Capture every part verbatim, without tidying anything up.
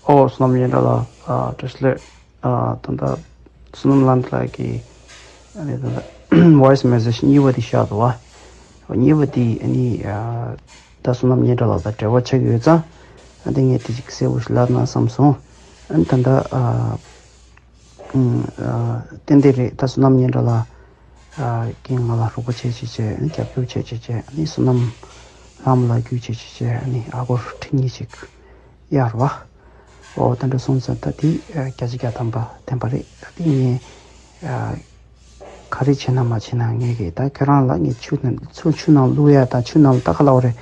ཨོ་བསོད་ནམས་སྙན་གྲགས་ལགས། ཨ་བཀྲ་ཤིས་བདེ་ལེགས། ཨ་ད་ལྟ་བསོད་ནམས་ལགས་ལ་གི་ཨ་ནི་ད་ལྟ་voice message གཉིས་པ་དེ་བཞག་འདུག་བ། གཉིས་པ་དེ་ཨ་ནི་ཨ་ད་བསོད་ནམས་སྙན་གྲགས་ལགས་དང་འབྲེལ་བ་ཆགས་ཀྱི་ཡོད་ཙང་། ཨ་དེ་ངས་དེ་ཅིག་གསལ་པོ་ཞིག་ལབ་ན་བསམ་སོང་། ཨ་ནི་ད་ལྟ་ཨ་ཨ་ཏན་ཏན་རེད། ད་བསོད་ནམས་སྙན་གྲགས་ལགས་ཨ་གིས་ང་ལ་རོགས་པ་བྱེད་ཅིག་བྱས། ཨ་ནི་རྒྱབ་སྐྱོར་བྱེད་ཅིག་བྱས། ཨ་ནི་བསོད་ནམས་ལྷ་མོ་ལགས་བརྒྱུད་བྱེད་ཅིག་བྱས། ཨ་ནི་ཨ་སྒོར་ཁྲི་གཉིས་ཅིག་གཡར་བ། ཨོ་དེ་འདྲ་སོང་ཙང་ད་དེ་ཨ་བརྒྱ་ཆ་བརྒྱ་ཐམ་པ་བདེན་པ་རེད། ད་དེ་ངས་ཨ་ག་རེ་བྱས་ན་མ་བྱས་ན་ངས་གི་ད་ཁྱེད་རང་ལ་ངས་ཆུ་ནང་ཆུ་ཆུ་ནང་བླུག་ཡ་དང་ཆུ་ནང་ལ་ལྟ་ག་ལབ་རེད།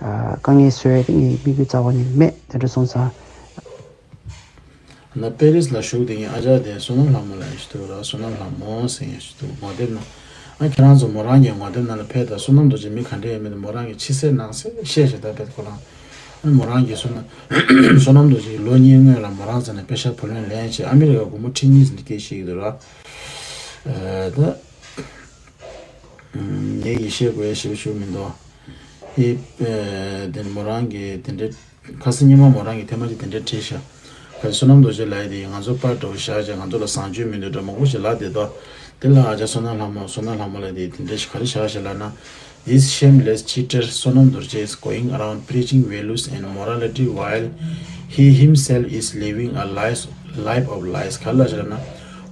ཨ་དཀའ་ངལ་བཟོ་ཡ་དེ་ངས་དམིགས་ཡུལ་རྩ་བ་ནས་མེད། དེ་འདྲ་སོང་ཙང་། ན་པེ་རིས་ལ་བཞུགས་དེ་ངའི་ཨ་ཅག་དེ་བསོད་ནམས་ལྷ་མོ་ལབ་ཡ་ཞིག་འདུག་ར། བསོད་ནམས་ལྷ་མོ་ཟེར་ཡ་ཞིག་འདུག་ངོ་དེབ་ནང་། ཨ་ཁྱེད་རང་ཚོ་མོ་རང་གི་ངོ་དེབ་ནང་ལ་ཕེབས་དང་། བསོད་ནམས་རྡོ་རྗེ་མི་ག་འདྲ་ཡིན་མིན་དེ་མོ་རང་གི་ཕྱི་གསལ་ནང་གསལ་བཤད་བྱས་ད་ཕེབས་ཁོ་རང་། ཨ་མོ་རང་གི་བསོད་ནམས་བསོད་ནམས་རྡོ་རྗེ་ཡིས་ལོ་གཉིས་སྔོན་ལ་མོ་རང་རྩ་ནས་པེ་ཤག་བུ་ལོན་ལེན་བྱས། ཨ་མི་རི་ཀ་སྒོར་མོ་ཁྲི་གཉིས་ཙམ་སྐྱེལ་ཤེས་ཀྱི་འདུག་ར། ཨ་ད་ངས་ཡིད་ཆེས་དགོས་ཡ་ཞེ་པོ་ཞིག་མི་འདུག་ཨེ་དེ་མོ་རང་གི་དེ་འདྲའི་ཁ་སང་ཉི་མ་མོ་རང་གིས་ཐེངས་མ་གཅིག་དེ་འདྲ་བྲིས་ཤག་ག་བསོད་ནམས་རྡོ་རྗེ་ལབ་ཡ་དེ་ང་ཚོ་པར་འདྲ་བོ་བཞག་བྱས་ང་ཚོ་ལ་བཟང་སྤྱོད་མི་འདུག་འདྲ་མང་པོ་ཞིག་ལབ་བསྡད་དོ། དེ་ལ་ཨ་ཅག་བསོད་ནམས་ལྷ་མོ་བསོད་ནམས་ལྷ་མོ་ལབ་དེ་དེ་འདྲ་ཞིག་ག་རེ་བཞག་ཞིག་ལབ་ན། This shameless cheater Sonam Dorje is going around preaching values and morality while he himself is living a life, life of lies. ག་རེ་ལབ་ཞིག་ལབ་ན།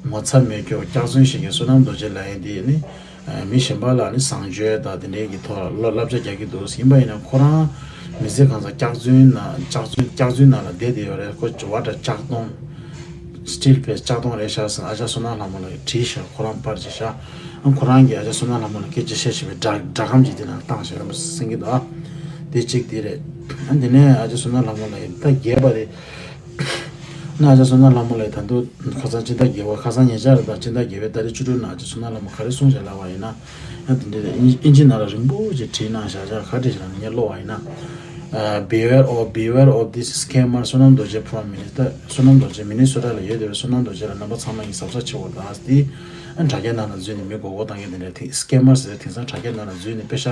ངོ་ཚ་མེད་ཀྱོག་སྐྱག་རྫུན་བཤད་མཁན་བསོད་ནམས་རྡོ་རྗེ་ལབ་ཡ་དེ་ནི། ཨ་མི་གཞན་པ་ལ་ནི་བཟང་སྤྱོད་དང་དེ་འདྲའི་གི་ཐོག་ལ་བསླབ་བྱ་རྒྱག་གི་འདུག་ཡིན་པ་ཡིན་ན་ཁོ་རང་མི་ཚེ་གང་ཚང་སྐྱག་རྫུན་ན་སྐྱག་རྫུན་སྐྱག་རྫུན་ནང་ལ་བསྡད་བསྡད་ཡོད་རེད། ཁོ་ཇོ་བ་འདྲ་ལྕགས་གདོང་། སི་ཊིལ་ཕེ་སི་ལྕགས་གདོང་རེད་ཤག་ཟེར་ཨ་ཅག་བསོད་ནམས་ལྷ་མོ་ལ་བྲིས་ཤག་ཁོ་རང་པར་བྱས་ཤག་ཨ་ཁོ་རང་གིས་ཨ་ཅག་བསོད་ནམས་ལྷ་མོ་ལ་སྐད་ཆ་བཤད་བཞིན་པའི་སྒྲ་སྒྲ་སྒམ་ཅིག་དེ་ནང་བཏང་བཞག་རེད་པ་སེང་གེ་དང་། དེ་གཅིག་དེ་རེད། ཨ་དེ་ནས་ཨ་ཅག་བསོད་ནམས་ལྷ་མོ་ལ་ཡིན་ད་རྒྱས་པ་རེད། ན་ཨ་ཅག་བསོད་ནམས་ལྷ་མོ་ལ་ད་དུང་ཁ་སང་སྤྱི་ཟླ་བརྒྱད་པ་ཁ་སང་ཉེ་ཆར་དང་སྤྱི་ཟླ་བརྒྱད་པའི་ཏ་རིག་བཅུ་དྲུག་ནང་ཨ་ཅག་བསོད་ནམས་ལྷ་མོ་ག་རེ་གསུངས་བཞག་ལབ་པ་ཡིན་ན། ཡང་དེ་འདྲའི་ཨིན་ཨིན་ཇི་ནང་ལ་རིང་པོ་ཅིག་བྲིས་གནང་བཞག་བཞག་ག་བྲིས་བཞག་ན་ངས་ཀློག་པ་ཡིན་ན། Beware of, beware of this scammer Sonam Dorje from Minnesota. བསོད་ནམས་རྡོ་རྗེ་མི་ནི་སོ་ཊ་ལ་ཡོད་བསྡད་པའི་བསོད་ནམས་རྡོ་རྗེ་ལ་རྣམ་པ་ཚང་མ་ཡིས་གཟབ་གཟབ་བྱེད་དགོས་ད་དེ། ཨ་དྲ་རྒྱའི་ནང་ལ་འཛུལ་ནས་མི་མགོ་སྐོར་བཏང་མཁན་དེ་འདྲ་དེ་སི་ཀེམ་མར་ཟེར་དེང་སང་དྲ་རྒྱའི་ནང་ལ་འཛུལ་ནས་པེ་ཤ་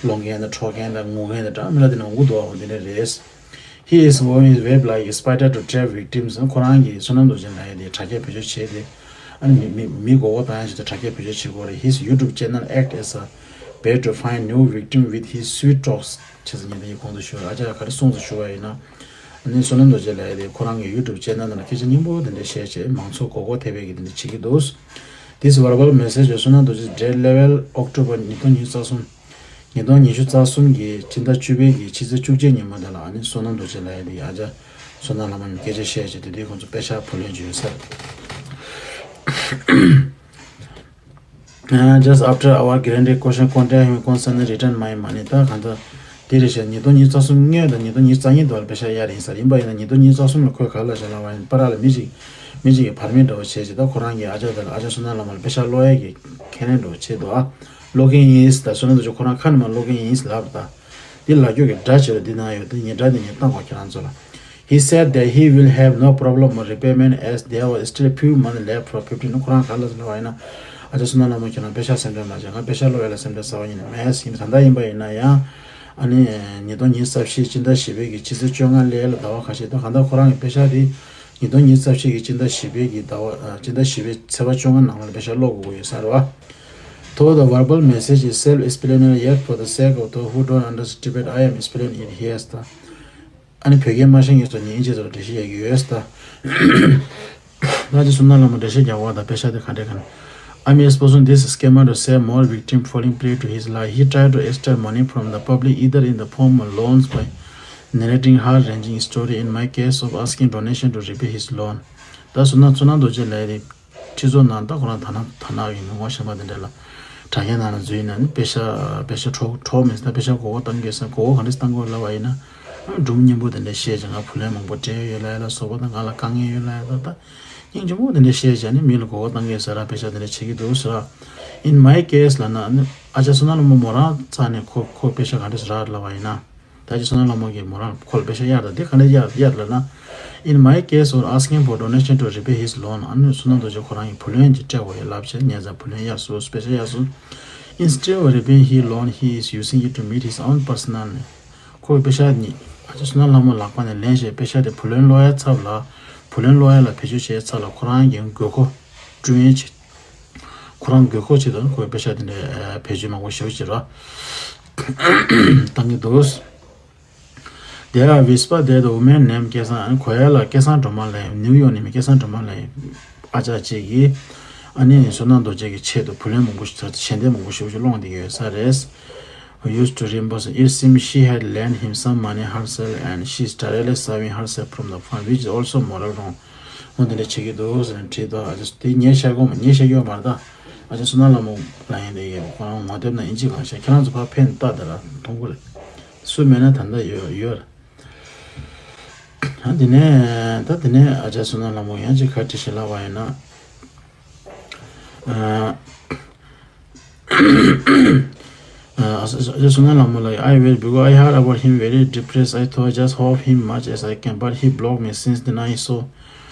སློང་མཁན་དང་འཕྲོག་མཁན་དང་ངུ་མཁན་དང་འདྲ་མི་འདྲ་དེ་འདྲ་འོང་གི་འདུག་ཨ། འོ་དེ་འདྲ་རེད། He is going his web like a spider to trap victims. ཁོ་རང་གིས་བསོད་ནམས་རྡོ་རྗེ་ལབ་ཡ་དེ་དྲ་རྒྱ་བེད་སྤྱོད་བྱས་ཏེ། ཨ་ནི་མི་མི་མི་མགོ་སྐོར་བཏང་ཡ་ཞིག་ཏུ་དྲ་རྒྱ་བེད་སྤྱོད་བྱེད་དགོས་རེད། His YouTube channel act as a bait to find new victim with his sweet talks. བྱས་ཙང་ཉིན་དེ་ཡི་གོང་དུ་ཞུ་བ་ཨ་ཅག་ག་རེ་གསུངས་སོང་ཞུ་བ་ཡིན་ན། ཨ་ནི་བསོད་ནམས་རྡོ་རྗེ་ལབ་ཡ་དེ་ཁོ་རང་གི་ཡུ་ཊུབ་ཅེ་ནལ་ནང་ལ་སྐད་ཆ་སྙན་པོ་དེ་འདྲ་བཤད་བྱས་མང་ཚོགས་མགོ་སྐོར་ཐེབས་པའི་གི་དེ་འདྲ་བྱེད་ཀྱི་འདུག This verbal message བསོད་ནམས་རྡོ་རྗེ་date eleven October ཉིས་སྟོང་ཉི་ཤུ་རྩ་གསུམ། ཉིས་སྟོང་ཉི་ཤུ་རྩ་གསུམ་གི་ཕྱི་ཟླ་བཅུ་པའི་གི་ཕྱི་ཚེས་བཅུ་གཅིག་ཉིན་མོ་དེ་ལ་ཨ་ནི་བསོད་ནམས་རྡོ་རྗེ་ལབ་ཡ་དེ་ཨ་ཅག་བསོད་ནམས་ལྷ་མོ་ནས་སྐད་ཆ་བཤད་བྱས་དེ་དུས་ཁོང་ཚོ་པེ་ཤ་བུ་ལོན་བྱོས་ཟེར། Uh, just after our granted question, contact him concerning return my money. ད་གང་ལྟར་དེ་རེད་ཤག་ཉིས་སྟོང་ཉི་ཤུ་རྩ་གསུམ་སྔོན་དང་ཉིས་སྟོང་ཉི་ཤུ་རྩ་གཉིས་དུ་བར་པེ་ཤག་གཡར་ཡིན་ས་རེད། ཡིན་པ་ཡིན་ན་ཉིས་སྟོང་ཉི་ཤུ་རྩ་གསུམ་ལ་ཁོས་ག་ལ་བྱ་ལ་བ་ཡིན་པ་ར་ལ་མི་གཅིག་མི་གཅིག་གིས་བར་མེད་འདྲ་བོ་བྱས་བྱས་ད་ཁོ་རང་གིས་ཨ་ཅག་དེ་ལ་ཨ་ཅག་བསོད་ནམས་ལྷ་མོ་ལ་པེ་ཤག་སློག་ཡས་ཀྱི་ཁས་ལེན་འདྲ་བོ་བྱས་འདུག་ཨ། སློག་གིན་ཡིན་ད་བསོད་ནམས་རྡོ་རྗེ་ཁོ་རང་ཁ་ནས་མ་སློག་གིན་ཡིན་ལབ་ད། འདི་ལ་རྒྱུ་གི་སྒྲ་བྱེད་རོགས་འདི་ན་ཡོད་དེ་ངའི་སྒྲ་འདི་ངས་བཏང་གོ་ཁྱེད་རང་ཚོ་ལ། He said that he will have no problem on repayment as there was still few months left for fifteen. ཁོ་རང་ག་ལ་ཟེར་བ་ཡིན་ན། ཨ་ཅག་བསོད་ནམས་ལྷ་མོ་ཁྱེད་རང་པེ་ཤག་སེམས་ཁྲལ་མ་བྱེད། ང་པེ་ཤག་སློག་ཡ་ལ་སེམས་ཁྲལ་ཟ་བ་ཡིན་ན་མེད་ཡིན་ད་ལྟ་ཡིན་པ་ཡིན་ན་ཡང་། ཨ་ནི་ཉིས་སྟོང་ཉི་ཤུ་རྩ་བཞི་ཕྱི་ཟླ་བཞི་པའི་གི་ཕྱི་ཚེས་བཅོ་ལྔ་སླེབས་ལ་ཟླ་བ་ཁ་ཤས་ད་གང་ལྟར་ཁོ་རང་གི་པེ་ཤག་དེ་ཉིས་སྟོང་ཉི་ཤུ་རྩ་བཞི་གི་ཕྱི་ཟླ་བཞི་པའི་གི་ཟླ་བ་ཕྱི་ཟླ་བཞི་པའི་ཚེས་པ་བཅོ་ལྔ་ནང་ལ་པེ་ཤག་སློག་དགོས་ཀྱི་ཡོད་ས་རེད་བ། Though the verbal message is self-explanatory, yet for the sake of those who don't understand Tibet, I am explaining it here. ད་ཨ་ནི་བོད་སྐད་མ་ཤེས་མཁན་ཚོ་ནི་ཨིན་ཇི་ཚོར་འགྲེལ་བཤད་རྒྱག་གི་ཡོད་ད། ད་ཅི་བསོད་ནམས་ལྷ་མོ་འགྲེལ་བཤད་རྒྱག་པ་དང་པེ་ཤག་དེ་ག་འདྲས་ག་ནས། I'm exposing this scammer to save more victims falling prey to his lie. He tried to extort money from the public either in the form of loans by narrating heart-wrenching story in my case of asking donation to repay his loan. ད་བསོད་ནམས་བསོད་ནམས་རྡོ་རྗེ་ལབ་ཡ་དེ། སྤྱི་ཚོགས་ནང་ད་ཁོ་རང་དར་ནག་དར་ནག་ཡིན་ན་ངོ་ཤེས་པ་དེ་འདྲ་ལ་དྲ་རྒྱའི་ནང་ལ་འཛུལ་ཡིན་ན་ནི་པེ་ཤག་པེ་ཤག་འཕྲོག་འཕྲོག་མིན་ཟེར་ན་པེ་ཤག་མགོ་སྐོར་བཏང་གི་ཟེར་མགོ་སྐོར་ག་འདྲས་བཏང་དགོས་ལབ་པ་ཡིན་ན་སྒྲུང་སྙན་པོ་དེ་འདྲ་བཤད་ཅིང་ང་བུ་ལོན་མང་པོ་སྤྲད་ཡོད་ལབ་ཡ་ལ་སོགས་པ་དང་ང་ལ་དཀའ་ངལ་ཡོད་ལབ་ཡ་ད་ད་སྙིང་རྗེ་མོ་དེ་འདྲ་བཤད་ཅིང་ནི་མི་ལ་མགོ་སྐོར་བཏང་གི་ཟེར་ར་པེ་ཤག་དེ་འདྲ་བྱེད་ཀྱི་འདུག་ཟེར་ར། In my case ལབ་ན་ནི་ཨ་ཅག་བསོད་ནམས་ལྷ་མོ་མོ་རང་རྩ་ནས་ཁོ་ཁོ་པེ་ཤག་ག་འདྲས་རག་ལབ་པ་ཡིན་ན། ད་ཅི་བསོད་ནམས་ལྷ་མོ་གིས་མོ་རང་ཁོ་ལ་པེ་ཤག་གཡར་ད་དེ་ག་འདྲས་གཡར་གཡར་ལབ་ན། In my case of asking for donation to repay his loan. ཨ་ནི་བསོད་ནམས་རྡོ་རྗེ་ཁོ་རང་གིས་བུ་ལོན་ཅིག་སྤྲད་དགོས་ཡོད་ལབ་བྱས་ངས་ཙང་བུ་ལོན་གཡར་སོང་པེ་ཤག་གཡར་སོང་། Instead of repaying his loan, he is using it to meet his own personal need. ཁོ་གི་པེ་ཤག་ཉིད་ ཨ་ཅག་བསོད་ནམས་ལྷ་མོ་ལག་པ་ནས་ལེན་བྱས་པེ་ཤག་དེ་བུ་ལོན་སློག་ཡ་ཚབ་ལ། བུ་ལོན་སློག་ཡ་ལ་བེད་སྤྱོད་བྱས་ཚབ་ལ་ཁོ་རང་གི་དགོས་མཁོ་བསྐྲུན་ཡས་བྱེད། ཁོ་རང་དགོས་མཁོ་ཆེད་དུ་ཁོས་པེ་ཤག་དེ་འདྲའི་བེད་སྤྱོད་མང་པོ་ཞེ་པོ་ཅིག་ར་བཏང་གི་འདུག། There are whisper that the woman named སྐལ་བཟང་། ཨ་ནི་གོ་ཡ་ལ་སྐལ་བཟང་སྒྲོལ་མ་ལབ་ཡ། ནིའུ་ཡོག་ནས་མི་སྐལ་བཟང་སྒྲོལ་མ་ལབ་ཡ་ཨ་ཅག་ཅིག་གིས་ཨ་ནི་བསོད་ནམས་རྡོ་རྗེ་གི་ཆེད་དུ་བུ་ལོན་མང་པོ་ཞིག་ཞལ་འདེབས་མང་པོ་ཞེ་པོ་ཅིག་སློང་བསྡད་ཀྱི་ཡོད་ས་རེད། Used to reimburse. It seems she had lent him some money herself and she is directly serving herself from the fund, which is also moral wrong. འོ་དེ་འདྲ་བྱེད་ཀྱི་འདུག་ཟེར་ནས་བྲིས་འདུག། ཨ་ཅག་དེ་ངས་བཤད་གོ་མ། ངས་བཤད་ཀྱི་ཡོད་མ་རེད་ད། ཨ་ཅག་བསོད་ནམས་ལྷ་མོ་ལབ་ཡ་དེ་ཡོད། ཁོ་རང་ངོ་དེབ་ནང་དབྱིན་ཇི་གང་བཤད། ཁྱེད་རང་ཚོ་ཕར་ཕེབས་ནས་ལྟ་དང་ར་མཐོང་གི་རེད། སུ་མེད་ན་ད་ལྟ་ཡོད་ཡོད་རེད། ཨ་དེ་ནས་ད་དེ་ནས་ཨ་ཅག་བསོད་ནམས་ལྷ་མོ་ཡང་ཅིག་ག་བྲིས་ཤག་ལབ་པ་ཡིན་ན། ཨ་ཨ་ཨ་ཅག་བསོད་ནམས་ལྷ་མོ་ལ། I wait because I heard about him very depressed. I thought just help him much as I can, but he blocked me since the night. So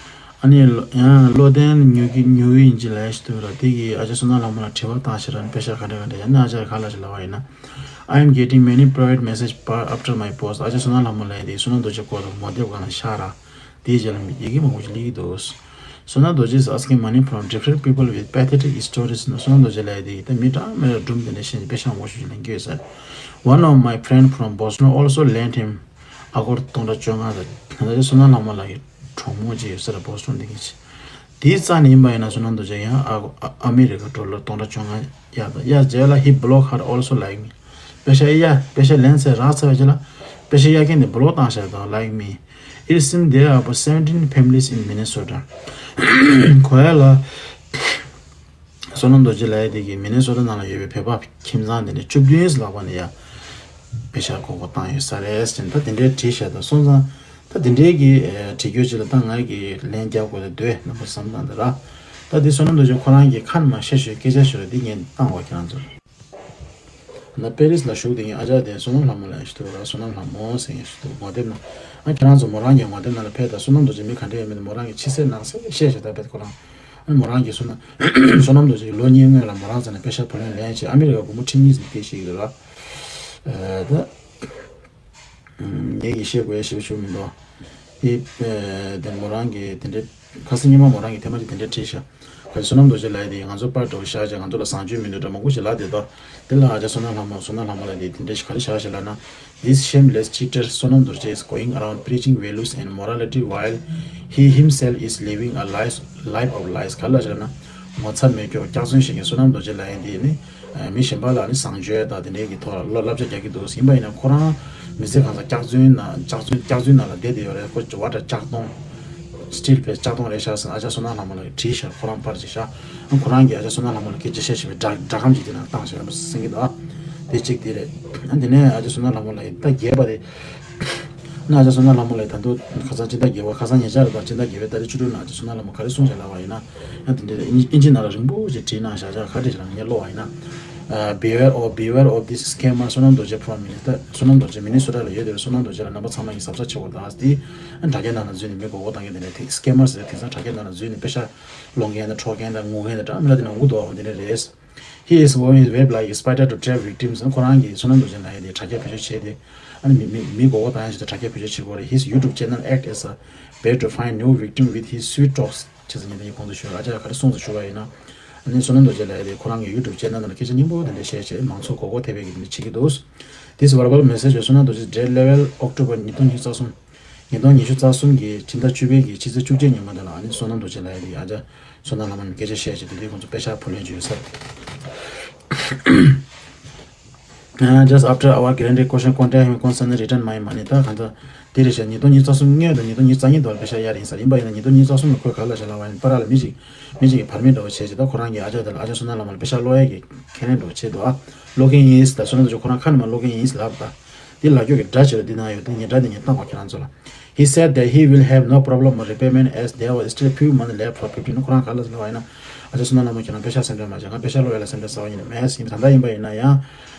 ཨ་ནི་ལོ་ཡང་བློ་བརྟན་ཉུ་གི་ཉུ་ཡིན་གྱི་ལས་ཞིག་འདུག་ར། དེ་གིས་ཨ་ཅག་བསོད་ནམས་ལྷ་མོ་ལ་དྲི་བ་བཏང་ཞེས་ར། པེ་ཤག་ག་འདྲ་ག་འདྲ་ཡ། ཨ་ནི་ཨ་ཅག་ག་ལ་ཞིག་ལབ་པ་ཡིན་ན། I am getting many private message after my post. ཨ་ཅག་བསོད་ནམས་ལྷ་མོ་ལ་ཡ་དེ་བསོད་ནམས་རྡོ་རྗེ་སྐོར་དུ་ངོ་དེབ་སྒང་ལ་ཤར་ར། དེའི་རྗེས་ལ་ཡི་གེ་མང་པོ་ཞིག་སླེབས་ཀྱི་འདུག། བསོད་ནམས་རྡོ་རྗེ is asking money from different people with pathetic stories. བསོད་ནམས་རྡོ་རྗེ་ལ་ཡ་དེ་ད་མི་གྲངས་མེད་ལ་སྒྲུང་དེ་འདྲ་བཤད་ནས་པེ་ཤག་མང་པོ་ཞིག་ལེན་གྱི་ཡོད་ས་རེད། One of my friend from Boston also lent him ཨ་སྒོར་སྟོང་ཕྲག་བཅོ་ལྔ་དང་། ད་ལྟ་བསོད་ནམས་ལྷ་མོ་ལགས་ཀྱི་གྲོགས་མོ་ཅིག་ཡོད་ས་རེད། བོ་སི་ཊོན་དེ་གི་ཅིག། དེའི་རྩ་ནས་ཡིན་པ་ཡིན་ན་བསོད་ནམས་རྡོ་རྗེ་ཡང་ཨ་ཨ་ཨ་མི་རི་ཀ་ཌོ་ལར་སྟོང་ཕྲག་བཅོ་ལྔ་གཡར་དང་། གཡར་རྗེས་ལ་he block her also like me. པེ་ཤག་གཡར། པེ་ཤག་ལེན་ཚར་རག་ཚར་བའི་རྗེས་ལ་པེ་ཤག་གཡར་མཁན་དེ་བོ་ལོག་བཏང་བཞག་དང་། Like me, it seems there are about seventeen families in Minnesota. གོ་ཡ་ལ། བསོད་ནམས་རྡོ་རྗེ་ལབ་ཡ་དེ་གིས་མི་ནི་སོ་ཊ་ནང་ལ་ཡོད་པའི་བོད་པ་ཁྱིམ་ཚང་དེ་འདྲ་བཅུ་བདུན་ལྷག་པ་ནས་ཡ་པེ་ཤག་མགོ་སྐོར་བཏང་ཡོད་ས་རེད་ཟེར་ནས་ད་དེ་འདྲའི་བྲིས་བཞག་དང་། སོང་ཙང་ད་དེ་འདྲའི་གི་ཨེ་བྲིས་རྒྱུ་ཅིག་ལ་ད་ང་གིས་ལན་རྒྱག་དགོས་ཏེ་འདོད་རྣམ་པ་བསམ་སྟངས་དེ་ར། ད་དེ་བསོད་ནམས་རྡོ་རྗེ་ཁོ་རང་གིས་ཁ་ནས་མར་བཤད་ཤོད་སྐད་ཆ་ཤོད་ར། འདི་ངས་བཏང་བ་ཁྱེད་རང་ཚོར། ད་པེ་རིས་ལ་བཞུགས་དེ་ངའི་ཨ་ཅག་དེ་བསོད་ནམས་ལྷ་མོ་ལབ་ཡ་ཞིག་འདུག་ར། བསོད་ནམས་ལྷ་མོ་ཟེར་ཡ་ཞིག་འདུག། ངོ་དེབ་ནང་། ཨ་ཁྱེད་རང་ཚོ་མོ་རང་གི་ངོ་དེབ་ནང་ལ་ཕེབས་དང་། བསོད་ནམས་རྡོ་རྗེ་མི་ག་འདྲ་ཡོད་མེད་དེ་མོ་རང་གིས་ཕྱི་གསལ་ནང་གསལ་བཤད་བྱས་ད་བེད་ཁོ་རང་། ཨ་མོ་རང་གིས་བསོད་ནམས་བསོད་ནམས་རྡོ་རྗེ་གིས་ལོ་གཉིས་སྔོན་ལ་མོ་རང་རྩ་ནས་པེ་ཤག་བུ་ལོན་ལེན་བྱས་ཨ་མི་རི་ཀ་སྒོར་མོ་ཁྲི་གཉིས་ཙམ་སྟེར་ཤེས་ཀྱི་རེད་ལ། ཨ་ད། ངེད་ཀྱིས་བཤད་དགོས་ཡ་ཞེ་པོ་ཞིག་མི་འདུག། དེ་དེ་མོ་རང་གིས་དེ་འདྲའི་ཁ་སང་ཉི་མ་མོ་རང་གིས་ཐེངས་མ་གཅིག་དེ་འདྲའི་བྲིས་ཤག། ག་ཚོད་བསོད་ནམས་རྡོ་རྗེ་ལབ་ཡ་དེ་ང་ཚོ་པར་འདྲ་བོ་བཞག་བྱས་ང་ཚོ་ལ་བཟང་སྤྱོད་མི་འདུག་འདྲ་མང་པོ་ཞིག་ལབ་བསྡད་དོ། དེ་ལ་ཨ་ཅག་བསོད་ནམས་ལྷ་མོ་བསོད་ནམས་ལྷ་མོ་ལབ་ཡ་དེ་དེ་འདྲའི་ཞིག་ག་རེ་བཞག་ཞིག་ལབ་ན། This shameless cheater Sonam Dorje is going around preaching values and morality while he himself is living a life, life of lies. ག་ལ་ཞིག་ལབ་ན། ངོ་ཚ་མེད་སྐྱོ་སྐྱག་རྫུན་བཤད་མཁན་བསོད་ནམས་རྡོ་རྗེ་ལབ་ཡ་དེ་ནི། མི་གཞན་པ་ལ་ནི་བཟང་སྤྱོད་དང་དེ་འདྲའི་གི་ཐོག་ལ་བསླབ་བྱ་རྒྱག་གི་འདུག། ཡིན་པ་ཡིན་ན་ཁོ་རང་མི་ཚེ་གང་ས་སྐྱག་རྫུན་ནང་སྐྱག་རྫུན་སྐྱག་རྫུན་ནང་ལ་བསྡད་དེ་ཡོད་རེད། ཁོ་བ་དྲ་ལྕགས་གདོང་། སི་ཊིལ་ཕེ་ལྕགས་གདོང་རེད་ཤག་ཟེར་ཨ་ཅག་བསོད་ནམས་ལྷ་མོ་ལ་བྲིས་ཤག། ཁོ་རང་པར་ཅིག་ཤག། ཁོ་རང་གིས་ཨ་ཅག་བསོད་ནམས་ལྷ་མོ་ལ་སྐད་ཆ་བཤད་བཞིན་པའི་སྒྲ་སྒྲ་སྒམ་ཅིག་དེ་ནང་བཏང་ཤག་ཡ་མ་གསན་གི་འདུག་ཨ། དེ་གཅིག་དེ་རེད། ཨ་དེ་ནས་ཨ་ཅག་བསོད་ནམས་ལྷ་མོ་ལ་ཡིན་ད་རྒྱས་པ་རེད། ན་ཨ་ཅག་བསོད་ནམས་ལྷ་མོ་ལ་ཡིན་ད་དུང་ཁ་སང་སྤྱི་ཟླ་བརྒྱད་པ་ཁ་སང་ཉེ་ཆར་རེད་ད། སྤྱི་ཟླ་བརྒྱད་པའི་ཏ་རིག་བཅུ་དྲུག་ན་ཨ་ཅག་བསོད་ནམས་ལྷ་མོ་ག་རེ་གསུངས་ཤག་ལབ་པ་ཡིན་ན། ཡང་དེ་འདྲའི་དབྱིན་ཨིན་ཇི་ནང་ལ་རིང་པོ་ཞིག་བྲིས་གནང་བཞག་བཞག་ག་རེ་ཞིག་ལབ་ན་ངས་ཀློག་པ་ཡིན་ན། Beware of, beware of this scammer. བསོད་ནམས་རྡོ་རྗེ་from Minnesota. བསོད་ནམས་རྡོ་རྗེ་མི་ནི་སོ་ཊ་ལ་ཡོད་དེ་བསོད་ནམས་རྡོ་རྗེ་ལ་རྣམ་པ་ཚང་མ་གིས་གཟབ་གཟབ་བྱེད་དགོས་རེད་ད། དེ་དྲ་རྒྱའི་ནང་ལ་འཛུལ་ནས་མི་མགོ་སྐོར་བཏང་མཁན་དེ་འདྲ་དེ་སི་ཀེམ་མར་ཟེར་དེང་སང་དྲ་རྒྱའི་ནང་ལ་འཛུལ་ནས་པེ་ཤག་སློང་མཁན་དང་འཕྲོག་མཁན་དང་ངུ་མཁན་དང་འདྲ་མི་འདྲ་དེ་འདྲ་འུ་དོག་དེ་འདྲ་རེད། He is going his web like a spider to trap victims. ཁོ་རང་གིས་བསོད་ནམས་རྡོ་རྗེ་ལབ་ཡ་དེ་དྲ་རྒྱ་བེད་སྤྱོད་བྱས་ཏེ། ཨ་ནི་མི་མི་མི་མགོ་སྐོར་བཏང་ཡ་ཞིག་དང་དྲ་རྒྱ་བེད་སྤྱོད་བྱེད་དགོས་རེད། His YouTube channel act as a bait to find new victim with his sweet talks. བྱས་ཙང་ངས་དེ་གོང་དུ་ཞུས་པ་ཨ་ཅག་ག་རེ་གསུངས་སོང་ཞུ་བ་ཡིན་ན། ཨ་ནི་བསོད་ནམས་རྡོ་རྗེ་ལབ་ཡ་དེ་ཁོ་རང་གི་YouTube channel ནང་ལ་སྐད་ཆ་སྙན་པོ་དེ་འདྲ་བཤད་བྱས་མང་ཚོགས་མགོ་སྐོར་ཐེབས་པའི་གི་དེ་འདྲ་བྱེད་ཀྱི་འདུག། This verbal message བསོད་ནམས་རྡོ་རྗེ dated eleven October ཉིས་སྟོང་ཉི་ཤུ་རྩ་གསུམ། ཉིས་སྟོང་ཉི་ཤུ་རྩ་གསུམ་གྱི་ཕྱི་ཟླ་བཅུ་པའི་གི་ཕྱི་ཚེས་བཅུ་གཅིག་ཉིན་མོ་དེ་ལ་ཨ་ནི་བསོད་ནམས་རྡོ་རྗེ་ལབ་ཡ་དེ་ཨ་ཅག་བསོད་ནམས་ལྷ་མོ་ནས་སྐད་ཆ་བཤད་བྱས་དེ་དུས་ཁོང་ཚོ་པེ་ཤག་བུ་ལོན་བྱོས་ས་རེད། Uh, just after our granted caution, contact him constantly, return my money. ད་གང་ལྟར་དེ་རེད་ཤག། ཉིས་སྟོང་ཉི་ཤུ་རྩ་གསུམ་སྔོན་དང་ཉིས་སྟོང་ཉི་ཤུ་རྩ་གཉིས་དུ་པེ་ཤག་གཡར་ཡིན་ས་རེད། ཡིན་པ་ཡིན་ན་ཉིས་སྟོང་ཉི་ཤུ་རྩ་གསུམ་ལ་ཁོས་ག་རེ་ལབ་ཤག་ལབ་པ་ཡིན་ན། པ་ར་ལ་མི་ཞིག་མི་ཞིག་གིས་བར་མི་འདྲ་བོ་བྱས་བྱས་ད་ཁོ་རང་གིས་ཨ་ཅག་དེ་ལ་ཨ་ཅག་བསོད་ནམས་ལྷ་མོ་ལ་པེ་ཤག་སློག་ཡས་ཀྱི་ཁས་ལེན་འདྲ་བོ་བྱས་འདུག་ཨ། སློག་མཁན་ཡིན་ཟེར་ད་བསོད་ནམས་རྡོ་རྗེ་ཁོ་རང་ཁ་ནས་མར་སློག་མཁན་ཡིན་ཟེར་ལབ་ད། འདི་ལབ་རྒྱུ་གི་སྒྲ་ཅིག་ལ་འདི་ན་ཡོད་དེ་ངས་སྒྲ་འདི་ངས་བཏང་གོ་ཁྱེད་རང་ཚོ་ལ། He said that he will have no problem of repayment as there was still few months left for fifteen. ཁོ་རང་ག་ལ་ཟེར་ལབ་པ་ཡིན་ན། ཨ་ཅག་བསོད་ནམས་ལྷ་མོ་ཁྱེད་རང་པེ་ཤག་སེམས་ཁྲལ་མ་བྱེད། ང་པེ་ཤག་སློག་ཡ་ལ་སེམས་ཁྲལ་ཟ་བ་ཡིན་ནི་མེད་ཟེར། ཡིན་ད་ལྟ་ཡིན་པ་ཡིན་ན་ཡང་།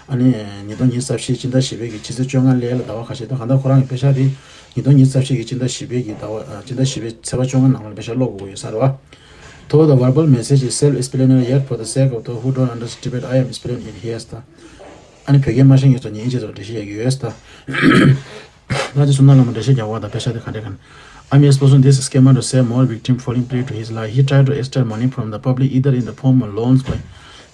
ཨ་ནི་ཉིས་སྟོང་ཉི་ཤུ་རྩ་བཞི་སྤྱི་ཟླ་བཞི་པའི་གི་ཕྱི་ཚེས་བཅོ་ལྔ་སླེབས་ལ་ཟླ་བ་ཁ་ཤས་འདུག། གང་ལྟར་ཁོ་རང་གི་པེ་ཤག་དེ་ཉིས་སྟོང་ཉི་ཤུ་རྩ་བཞི་གི་སྤྱི་ཟླ་བཞི་པའི་གི་ཟླ་བ་ཨ་སྤྱི་ཟླ་བཞི་པའི་ཚེས་པ་བཅོ་ལྔ་ནང་ལ་པེ་ཤག་སློག་དགོས་ཡོད་ས་རེད་བ། Though the verbal message is self-explanatory, yet for the sake of those who don't understand Tibet, I am explaining it here. ཨ་ནི་བོད་སྐད་མ་ཤེས་མཁན་ཚོ་ངས་དབྱིན་ཇི་ཐོག་འགྲེལ་བཤད་རྒྱག་གི་ཡོད་ད། ད་ཅི་བསོད་ནམས་ལྷ་མོ་འགྲེལ་བཤད་རྒྱག་པ་དང་དཔེ་ཆ་དེ་ག་འདྲ་ག་འདྲ། I'm exposing this scammer to save more victim falling prey to his lie. He tried to extort money from the public either in the form of loans by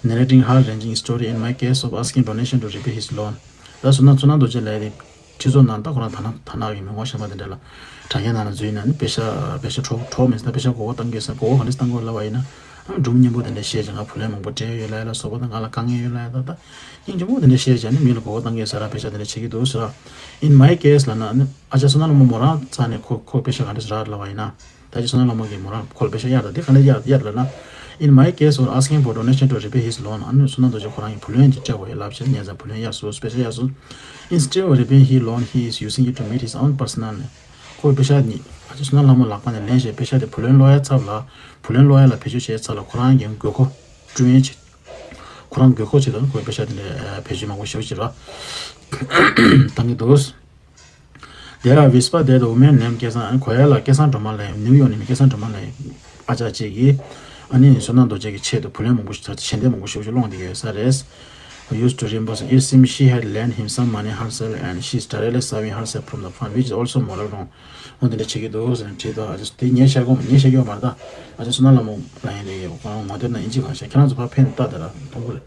narrating heart-wrenching story, in my case of asking donation to repay his loan. ད་བསོད་ནམས་བསོད་ནམས་རྡོ་རྗེ་ལགས་དེ་ཁྲི་ཚོ་ནང་ད་ཁོ་རང་ཐ་ན་ཐ་ན་གི་མི་ངོ་ཤེས་པ་དེ་འདྲ་ལ་དྲ་རྒྱའི་ནང་ལ་འཛུལ་ན་ནི་དཔེ་ཆ་དཔེ་ཆ་འཕྲོ་འཕྲོ་མེད་ན་དཔེ་ཆ་མགོ་སྐོར་བཏང་གི་ཟེར་མགོ་སྐོར་ག་འདྲ་བཏང་དགོས་ལབ་པ་ཡིན་ན། ཨ་སྒྲུང་སྙན་པོ་དེ་འདྲ་བཤད་ཅིང་ང་བུ་ལོན་མང་པོ་སྤྲད་ཡོད་ལབ་ཡ་ལ་སོགས་པ་དང་ང་ལ་དཀའ་ངལ་ཡོད་ལབ་ཡ་ད་ད་སྙིང་རྗེ་མོ་དེ་འདྲ་བཤད་ཅིང་ནི་མི་ལ་མགོ་སྐོར་བཏང་གི་ཟེར་ར་དཔེ་ཆ་དེ་འདྲ་བྱེད་ཀྱི་འདུག་ཟེར་ར། In my case ལབ་ན་ནི་ཨ་ཅག་བསོད་ནམས་ལྷ་མོ་མོ་རང་རྩ་ནས་ཁོ་ཁོ་དཔེ་ཆ་ག་འདྲ་ཟེར་ར་ལབ་པ་ཡིན་ན། ད་ཅི་བསོད་ནམས་ལྷ་མོ་གིས་མོ་རང་ཁོ་ལ་དཔེ་ཆ་གཡར་དང་དེ་ག་འདྲ་གཡར་གཡར་ལབ་ན། In my case of asking for donation to repay his loan. ཨ་ནི་བསོད་ནམས་རྡོ་རྗེ་ཁོ་རང་གིས་བུ་ལོན་ཅིག་སྤྲད་དགོས་ཡ་ལབ་བྱས་ཉེ་ཚན་བུ་ལོན་གཡར་སོང་དཔེ་ཆ་གཡར་སོང་། Instead of repaying his loan, he is using it to meet his own personal need. ཁོས་དཔེ་ཆ་ནི་ཨ་ཅག་བསོད་ནམས་ལྷ་མོ་ལག་པ་ནས་ལེན་བྱས་དཔེ་ཆ་དེ་བུ་ལོན་སློག་ཡ་ཚབ་ལ་བུ་ལོན་སློག་ཡ་ལ་བེད་སྤྱོད་བྱས་ཚབ་ལ་ཁོ་རང་གི་དགོས་མཁོ་བསྐྲུན་ཡས་བྱས། ཁོ་རང་དགོས་མཁོ་ཆེད་དུ་ཁོས་དཔེ་ཆ་དེ་འདྲ་བེད་སྤྱོད་མང་པོ་ཞེ་པོ་ཅིག་ར་བཏང་གི་འདུག There are whisper that the woman named སྐལ་བཟང་ཨ་ནི་གོ་ཡ་ལ་སྐལ་བཟང་སྒྲོལ་མ་ལབ་ནིའུ་ཡོག་ནས་སྐལ་བཟང་སྒྲོལ་མ་ལབ་ཨ་ཅག་ཅིག་གིས་ཨ་ནི་བསོད་ནམས་རྡོ་རྗེ་གི་ཆེད་དུ་བུ་ལོན་མང་པོ་ཞིག་ཞལ་འདེབས་མང་པོ་ཞེ་པོ་ཅིག་སློང་བསྡད་ཀྱི་ཡོད་ས་རེད། Used to reimburse. It seems she had lent him some money herself and she is directly saving herself from the fund, which is also moral wrong. འོ་དེ་འདྲ་བྱེད་ཀྱི་འདུག་ཟེར་ནས་བྲིས་འདུག་ཨ་ཅག་དེ་ངས་བཤད་གོ་ངས་བཤད་ཀྱི་ཡོད་མ་རེད་ད། ཨ་ཅག་བསོད་ནམས་ལྷ་མོ་ལབ་ཡིན་རེད་ཡོད་ཁོ་རང་ངོ་དེབ་ནང་ཨིན་ཇི་གང་བཤད་ཁྱེད་རང་ཚོ་ཕར་ཕན་བཏགས་དེ་ལ་མཐོང་གི་རེད།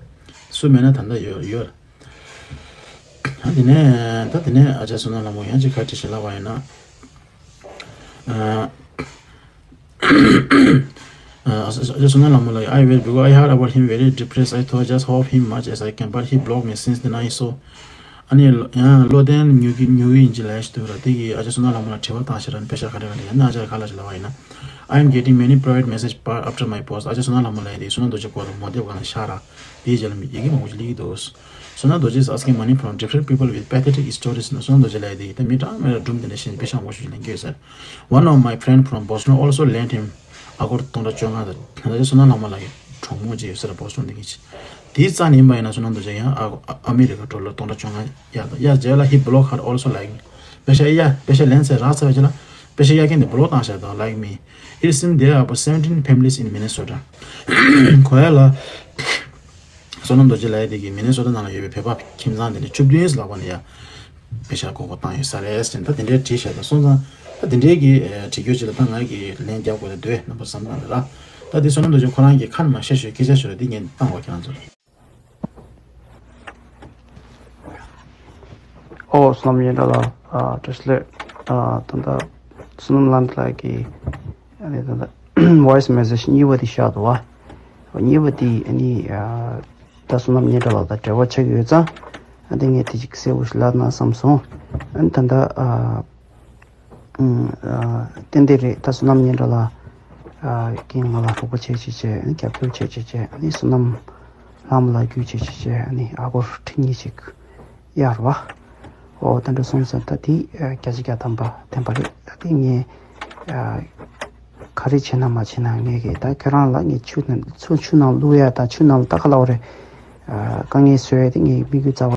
སུ་མེད་ན་ད་ལྟ་ཡོད་ཡོད་རེད། ཨ་དེ་ནས་ད་དེ་ནས་ཨ་ཅག་བསོད་ནམས་ལྷ་མོ་ཡང་ཅིག་ཁ་བྲིས་ཤིག་ལབ་པ་ཡིན་ན། ཨ་ཨ་ཨ་ཅག་བསོད་ནམས་ལྷ་མོ་ལ་I wait because I heard about him very depressed. I thought just hope him much as I can, but he blocked me since then. I saw. ཨ་ནི་ཡང་བློ་བརྟན་ཉུ་གི་ཉུ་གི་ཡིན་གྱི་ལས་ཞིག་འདུག་ར་དེ་གིས་ཨ་ཅག་བསོད་ནམས་ལྷ་མོ་ལ་དྲི་བ་བཏང་ཞེས་ར་ནི་དཔེ་ཆ་ག་རེ་ག་རེ་ཡང་ན་ཨ་ཅག་ག་ལ་ཞིག་ལབ་པ་ཡིན་ན། I am getting many private message part after my post. ཨ་ཅག་བསོད་ནམས་ལྷ་མོ་ལ་ཡ་དེ་བསོད་ནམས་རྡོ་རྗེ་སྐོར་དུ་ངོ་དེབ་སྒང་ལ་ཤར་ར་དེའི་རྗེས་ལ་མི་ཡི་གེ་མང་པོ་ཞིག་སླེབས་ཀྱི་འདུག་བསོད་ནམས་རྡོ་རྗེ is asking money from different people with pathetic stories. ན་བསོད་ནམས་རྡོ་རྗེ་ལ་ཡ་དེ་ད་མི་གྲངས་མེད་ལ་སྒྲུང་དེ་འདྲ་བཤད་དཔེ་ཆ་མང་པོ་ཞིག་ལེན་གྱི་ཡོད་ཟེར། One of my friend from Boston also lent him ཨ་སྒོར་སྟོང་ཕྲག་བཅོ་ལྔ་དང་ད་ལྟ་བསོད་ནམས་ལྷ་མོ་ལགས་ཀྱི་གྲོགས་མོ་ཅིག་ཡོད་ས་རེད་བོ་སི་ཊོན་དེ་གི་ཅིག་དེའི་རྩ་ནས་ཡིན་པ་ཡིན་ན་བསོད་ནམས་རྡོ་རྗེ་ཡང་ཨ་ཨ་མི་རི་ཀ་ཌོ་ལར་སྟོང་ཕྲག་བཅོ་ལྔ་གཡར་དང་གཡར་རྗེས་ལ་he blocked her also like me. པེ་ཤ་གཡར་པེ་ཤ་ལེན་ཚེ་རག་ཚར་བའི་རྗེས་ལ་པེ་ཤ་གཡར་མཁན་དེ་བོ་ལོག་བཏང་བཞག་དང་like me. It seems there are about seventeen families in Minnesota. གོ་ཡ་ལ། བསོད་ནམས་རྡོ་རྗེ་ལགས་དེ་གིས་མི་ནི་སོ་ཊ་ནང་ལ་ཡོད་པའི་བོད་པ་ཁྱིམ་ཚང་དེ་འདྲ་བཅུ་བདུན་ལྷག་པ་ནས་ཡ་པེ་ཤ་མགོ་སྐོར་བཏང་ཡོད་ས་རེད་ཟེར་ནས་ད་དེ་འདྲའི་བྲིས་བཞག་དང་སོང་ཙང་ད་དེ་འདྲའི་གི་བྲིས་རྒྱུ་ཅིག་ལ་ད་ང་གིས་ལན་རྒྱག་དགོས་ད་འདོད་རྣམ་པ་བསམ་སྟངས་རེད་ར། ད་དེ་བསོད་ནམས་རྡོ་རྗེ་ཁོ་རང་གིས་ཁ་ནས་མ་བཤད་ཤོད་སྐད་ཆ་ཤོད་ར་དེ་ངས་བཏང་བ་ཁྱེད་རང་ཚོར། ཨོ་བསོད་ནམས་ཉེ་དྲ་ལགས་ཨ་བཀྲ་ཤིས་བདེ་ལེགས། ཨ་ད་ལྟ་བསོད་ནམས་ལྷ་མོ་ལགས་ཀྱིས་ཨ་ནི་ད་ལྟ་voice message གཉིས་པ་དེ་བཞག་འདུག་བ། གཉིས་པ་དེ་ཨ་ནི་ཨ་ད་བསོད་ནམས་ཉེ་དྲ་ལགས་དང་འབྲེལ་བ་ཆགས་ཀྱི་ཡོད་ཙང་ཨ་ནི་ངས་དེ་ཅིག་གསལ་པོ་ཞིག་ལབ་ན་བསམ་སོང་། ཨ་ནི་ད་ལྟ་ཨ། ཨ་ཏན་ཏན་རེད་ད་བསོད་ནམས་ཉེ་དྲ་ལགས་ཀྱིས་ང་ལ་རོགས་པ་བྱེད་ཅེས་བྱས་ཨ་ནི་རྒྱབ་སྐྱོར་བྱེད་ཅེས་བྱས་ཨ་ནི་བསོད་ནམས་ལྷ་མོ་ལ་རྒྱུས་བྱེད་ཅེས་བྱས་ཨ་ནི་ཨ་སྒོར་ཁྲི་གཉིས་ཅིག་གཡར་བ། ཨོ་ད་འདྲ་སོང་ཙང་ད་དེ་བརྒྱ་ཆ་བརྒྱ་ཐམ་པ་བདེན་པ་རེད། ད་དེ་ངས་ག་རེ་བྱས་ན་མ་བྱས་ན་ངས་གི་ད་ཁྱེད་རང་ལ་ངས་ཆུ་ནང་ཆུ་ཆུ་ནང་བླུག་ཡ་ད་ཆུ་ནང་ལ་ད་ག་ལབ་རེད། དཀའ་ངལ་བཟོ་ཡ་དེ་ངའི་དམིགས་ཡུལ་རྩ་བ།